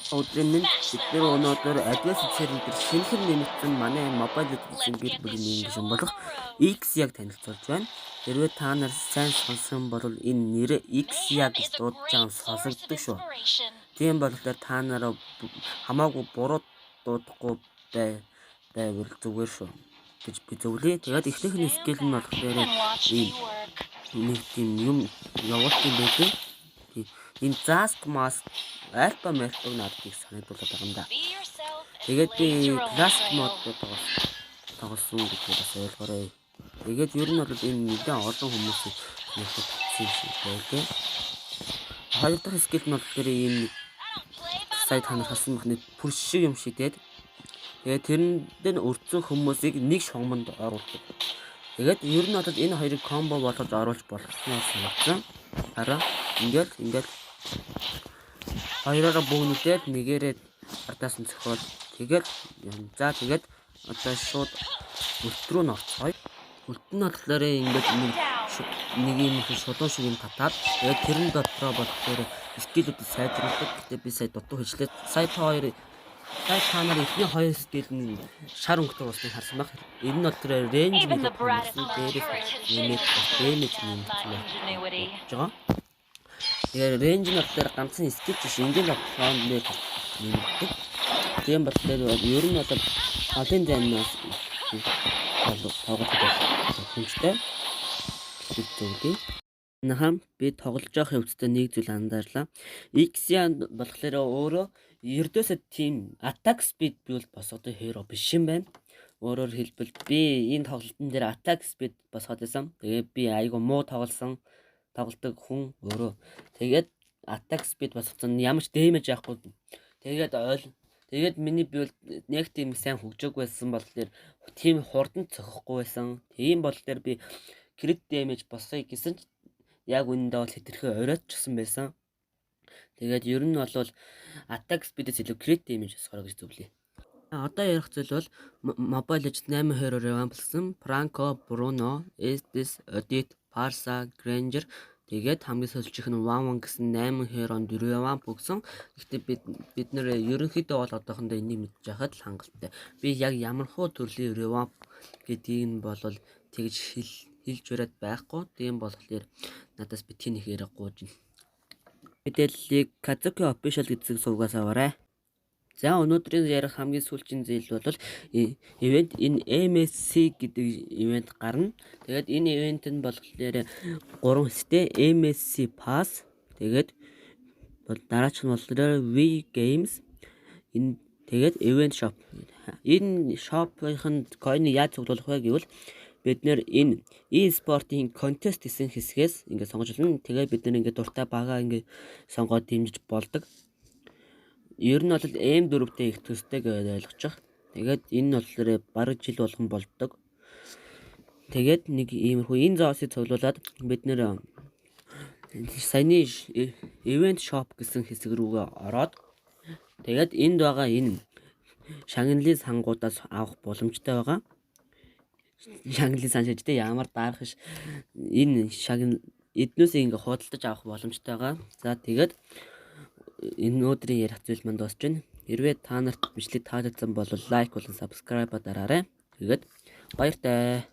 Өдрийн мэнд, бид нар өнөөдөр Advanced Server дээр шинэхэн нэмэгдсэн манай Mobile Legends гэр бүлийн гишүүн болох Ixia-г танилцуулж байна. Хэрвээ та нар сайн сонсон бол энэ нэрээ Ixia гэж дуудаж байгаа нь сонсогддог шүү. Тийм болохоор та нараа хамаагүй буруу дуудахгүй байвал зүгээр шүү гэж би зөвлөе. Тэгээд эхнийх нь skill нь болохоор ийм нэг тийм юм явуулт юм байлээ. Энэ Zask Mask Alpha Melt-ыг надад их санагдуулаад байгаа юм да. Тэгээд би Classic mode дээр тоглосон гэдгийг бас ойлгоорой. Тэгээд ер нь бол энэ нэлээд олон хүмүүсийг сонирхож татсан юм шиг байлээ. Хоёр дахь skill нь болохоор ийм нэг сая та нар харсан бахны пүрш шиг юм шидээд, тэгээд тэрэнд нь өртсөн хүмүүсийг нэг шугаманд оруулдаг. Тэгээд ер нь бол энэ хоёрыг combo болгож оруулж болохноор санагдсан. Хараа, ингээл ингээл хоёроо бөөгнүүлээд, нэгээрээ ардаас нь цохиод, тэгэл юм. За, тэгээд одоо шууд ult рүү нь орцгоё. Ult нь болохоор ингээд нэг нэг юм их шулуун шиг юм татаад, тэгээд тэрэн дотроо болохоор skill үүд сайжруулдаг. Гэтэ би сая дутуу хийжлээ. Сая та нар эхний хоёр skill нь шар өнгөтэй болсныг харсан байх. Энэ нь болохоор range нэлээд хэмжсэн. Дээрээс нэмээд damage нэмэгдсэн байж байгаа. Тэгэхээр range нь болохоор ганцхан skill биш, энгийн тоглоом дээр нэмэгддэг. Тийм болохоор ер нь бол олон займнаас тоглох боломжтой гэж зөвлөе. Нахан би тоглож явах явцдаа нэг зүйл анзаарлаа. Ixia болохоор өөрөө ердөөсөө тийм attack speed build босгодог hero биш юм байна. Өөрөөр хэлбэл, би энэ тоглолтын дээр attack speed босгоод байсан. Тэгээд би айгу муу тоглосон, тоглодог хүн өөрөө. Тэгээд attack speed босгосон, ямар ч damage авахгүй. Тэгээд ойл тэгээд миний build нэг тийм сайн хөгжөөгүй байсан болохоор тийм хурдан цохихгүй байсан. Тийм болохоор би crit damage босгоё гэсэн ч яг үнэндээ бол хэтэрхий оройтчихсан байсан. Тэгээд ер нь бол attack speed-ээс илүү crit damage босгороо гэж зөвлөе. Одоо ярих зүйл бол Mobile Legends 8 2-оор revamp лсан Franco, Bruno, Estes, Odette, Pharsa, Granger, тэгээд хамгийн сүүлчийнх нь Wanwan гэсэн 8 hero-нд revamp өгсөн. Гэхдээ бид нэр ерөнхийдөө бол одоохондоо энийг мэдж байхад л хангалттай. Би яг ямар хуу төрлийн revamp гэдгийг нь бол тэгж хэлж бариад байхгүй. Тийм болохоор надаас битгий нэг яриа гуйж. Мэдээллийг Kazuki Official гэдэг сувгаас аваарай. За, өнөөдрийн ярих хамгийн сүүлчийн зүйл бол event, энэ MSC гэдэг event гарна. Тэгээд энэ event нь болохоор гурван хэсэгтэй: MSC Pass, тэгээд бол дараач нь болохоор V Games, энэ тэгээд event shop. Энэ shop-ын coin-ыг яаж цуглуулах вэ гэвэл бид нэр энэ e-sport-ийн contest гэсэн хэсгээс ингээд сонгож болно. Тэгээд бид нэр ингээд дуртай багаа ингээд сонгоод дэмжиж болдог. Ер нь бол M4-тэй их төстэй гэж ойлгочих. Тэгээд энэ нь болохоор бараг жил болгон болдог. Тэгээд нэг иймэрхүү энэ зоосыг цуглуулад бид нэр саяны event shop гэсэн хэсэг рүүгээ ороод, тэгээд энд байгаа энэ шагналын сангуудаас авах боломжтой байгаа. Шагналын сан шижтэй ямар даарах ш энэ шагнал эднүүсийг ингээ худалдаж авах боломжтой байгаа. За, тэгээд энэ өдрийн ярих зүйл манд дуусч байна. Хэрвээ та нарт бичлэг таалагдсан бол like болон subscribe дараарай. Тэгээд баяртай.